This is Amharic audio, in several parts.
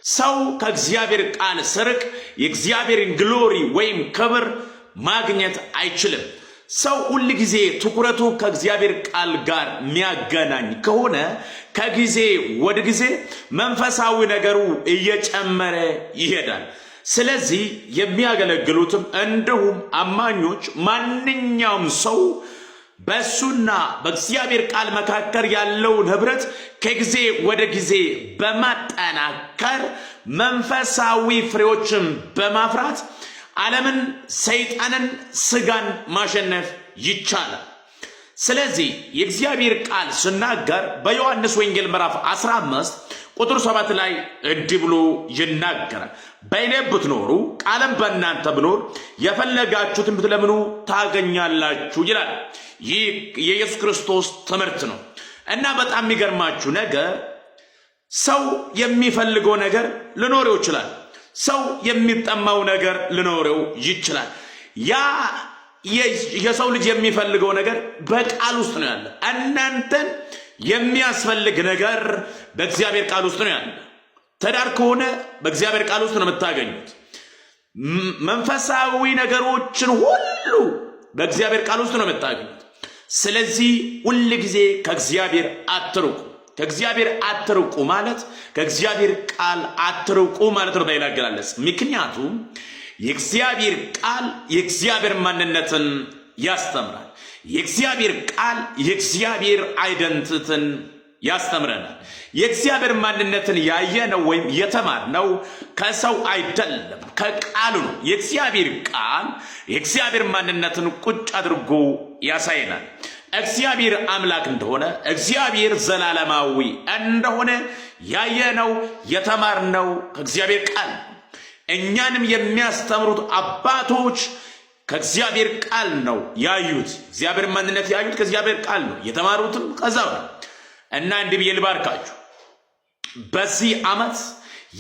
ሰው ከእግዚአብሔር ቃል ሲርቅ የእግዚአብሔርን glory ወይም ክብር ማግኘት አይችልም። ሰው ሁል ጊዜ ትኩረቱ ከእግዚአብሔር ቃል ጋር የሚያገናኝ ከሆነ ከጊዜ ወደ ጊዜ መንፈሳዊ ነገሩ እየጨመረ ይሄዳል። ስለዚህ የሚያገለግሉትም እንዲሁም አማኞች ማንኛውም ሰው በእሱና በእግዚአብሔር ቃል መካከል ያለውን ህብረት ከጊዜ ወደ ጊዜ በማጠናከር መንፈሳዊ ፍሬዎችን በማፍራት ዓለምን፣ ሰይጣንን፣ ስጋን ማሸነፍ ይቻላል። ስለዚህ የእግዚአብሔር ቃል ስናገር በዮሐንስ ወንጌል ምዕራፍ 15 ቁጥር 7 ላይ እንዲህ ብሎ ይናገራል። በእኔ ብትኖሩ ቃሌም በእናንተ ቢኖር የፈለጋችሁትን ብትለምኑ ታገኛላችሁ ይላል። ይህ የኢየሱስ ክርስቶስ ትምህርት ነው እና በጣም የሚገርማችሁ ነገር ሰው የሚፈልገው ነገር ሊኖረው ይችላል። ሰው የሚጠማው ነገር ሊኖረው ይችላል። ያ የሰው ልጅ የሚፈልገው ነገር በቃል ውስጥ ነው ያለ። እናንተን የሚያስፈልግ ነገር በእግዚአብሔር ቃል ውስጥ ነው ያለ። ትዳር ከሆነ በእግዚአብሔር ቃል ውስጥ ነው የምታገኙት። መንፈሳዊ ነገሮችን ሁሉ በእግዚአብሔር ቃል ውስጥ ነው የምታገኙት። ስለዚህ ሁል ጊዜ ከእግዚአብሔር አትርቁ። ከእግዚአብሔር አትርቁ ማለት ከእግዚአብሔር ቃል አትርቁ ማለት ነው በሌላ አገላለጽ። ምክንያቱም የእግዚአብሔር ቃል የእግዚአብሔር ማንነትን ያስተምራል። የእግዚአብሔር ቃል የእግዚአብሔር identity ን ያስተምረናል። የእግዚአብሔር ማንነትን ያየነው ወይም የተማርነው ከሰው አይደለም፣ ከቃሉ ነው። የእግዚአብሔር ቃል የእግዚአብሔር ማንነትን ቁጭ አድርጎ ያሳየናል። እግዚአብሔር አምላክ እንደሆነ፣ እግዚአብሔር ዘላለማዊ እንደሆነ ያየነው የተማርነው ከእግዚአብሔር ቃል። እኛንም የሚያስተምሩት አባቶች ከእግዚአብሔር ቃል ነው ያዩት። እግዚአብሔር ማንነት ያዩት ከእግዚአብሔር ቃል ነው፣ የተማሩትም ከዛው ነው። እና እንዲህ ብዬ ልባርካችሁ፣ በዚህ ዓመት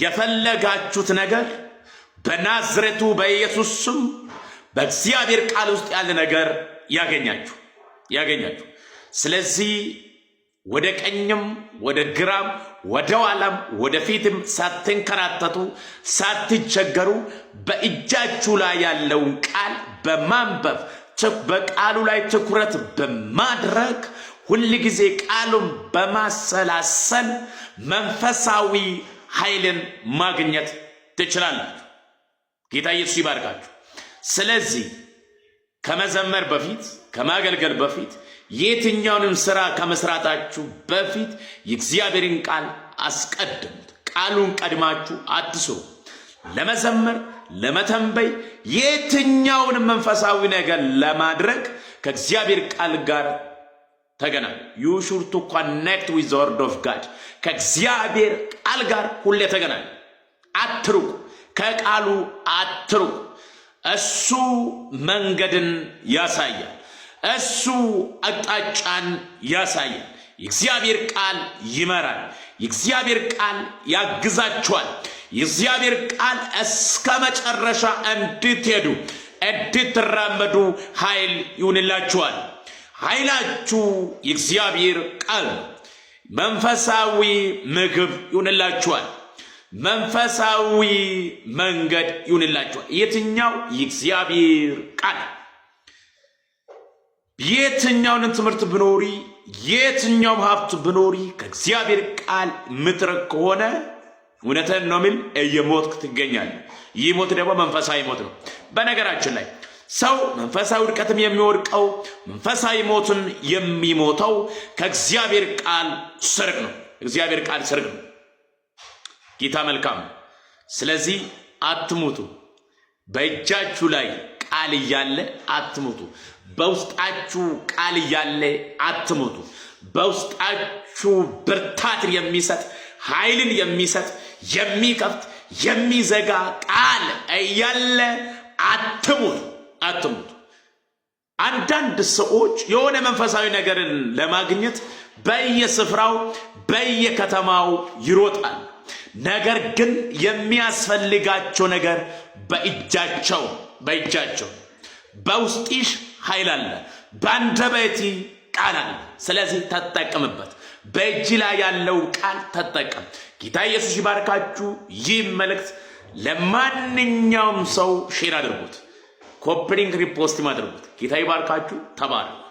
የፈለጋችሁት ነገር በናዝሬቱ በኢየሱስ ስም በእግዚአብሔር ቃል ውስጥ ያለ ነገር ያገኛችሁ ያገኛችሁ። ስለዚህ ወደ ቀኝም ወደ ግራም ወደ ኋላም ወደ ፊትም ሳትንከራተቱ ሳትቸገሩ በእጃችሁ ላይ ያለውን ቃል በማንበብ፣ በቃሉ ላይ ትኩረት በማድረግ፣ ሁል ጊዜ ቃሉን በማሰላሰል መንፈሳዊ ኃይልን ማግኘት ትችላላችሁ። ጌታ ኢየሱስ ይባርካችሁ። ስለዚህ ከመዘመር በፊት፣ ከማገልገል በፊት፣ የትኛውንም ስራ ከመስራታችሁ በፊት የእግዚአብሔርን ቃል አስቀድሙት። ቃሉን ቀድማችሁ አትስሩ። ለመዘመር፣ ለመተንበይ፣ የትኛውንም መንፈሳዊ ነገር ለማድረግ ከእግዚአብሔር ቃል ጋር ተገናኙ። You should to connect with word of God። ከእግዚአብሔር ቃል ጋር ሁሌ ተገናኙ። አትሩቁ፣ ከቃሉ አትሩቁ። እሱ መንገድን ያሳያል። እሱ አቅጣጫን ያሳያል። የእግዚአብሔር ቃል ይመራል። የእግዚአብሔር ቃል ያግዛችኋል። የእግዚአብሔር ቃል እስከ መጨረሻ እንድትሄዱ እንድትራመዱ ኃይል ይሁንላችኋል። ኃይላችሁ የእግዚአብሔር ቃል ነው። መንፈሳዊ ምግብ ይሁንላችኋል። መንፈሳዊ መንገድ ይሁንላችኋል። የትኛው? የእግዚአብሔር ቃል። የትኛውንም ትምህርት ብኖሪ፣ የትኛውም ሀብት ብኖሪ ከእግዚአብሔር ቃል ምትርቅ ከሆነ እውነትን ነው የሚል እየሞትክ ትገኛለህ። ይህ ሞት ደግሞ መንፈሳዊ ሞት ነው። በነገራችን ላይ ሰው መንፈሳዊ ውድቀትም የሚወድቀው፣ መንፈሳዊ ሞትም የሚሞተው ከእግዚአብሔር ቃል ሲርቅ ነው። እግዚአብሔር ቃል ሲርቅ ነው። ጌታ መልካም ነው። ስለዚህ አትሙቱ። በእጃችሁ ላይ ቃል እያለ አትሙቱ። በውስጣችሁ ቃል እያለ አትሙቱ። በውስጣችሁ ብርታትን የሚሰጥ፣ ኃይልን የሚሰጥ፣ የሚከፍት የሚዘጋ ቃል እያለ አትሙቱ፣ አትሙቱ። አንዳንድ ሰዎች የሆነ መንፈሳዊ ነገርን ለማግኘት በየስፍራው በየከተማው ይሮጣል። ነገር ግን የሚያስፈልጋቸው ነገር በእጃቸው። በውስጥሽ ኃይል አለ፣ በአንደበትህ ቃል አለ። ስለዚህ ተጠቀምበት። በእጅ ላይ ያለው ቃል ተጠቀም። ጌታ ኢየሱስ ይባርካችሁ። ይህ መልእክት ለማንኛውም ሰው share አድርጉት፣ copy link repost አድርጉት። ጌታ ይባርካችሁ። ተባረኩ።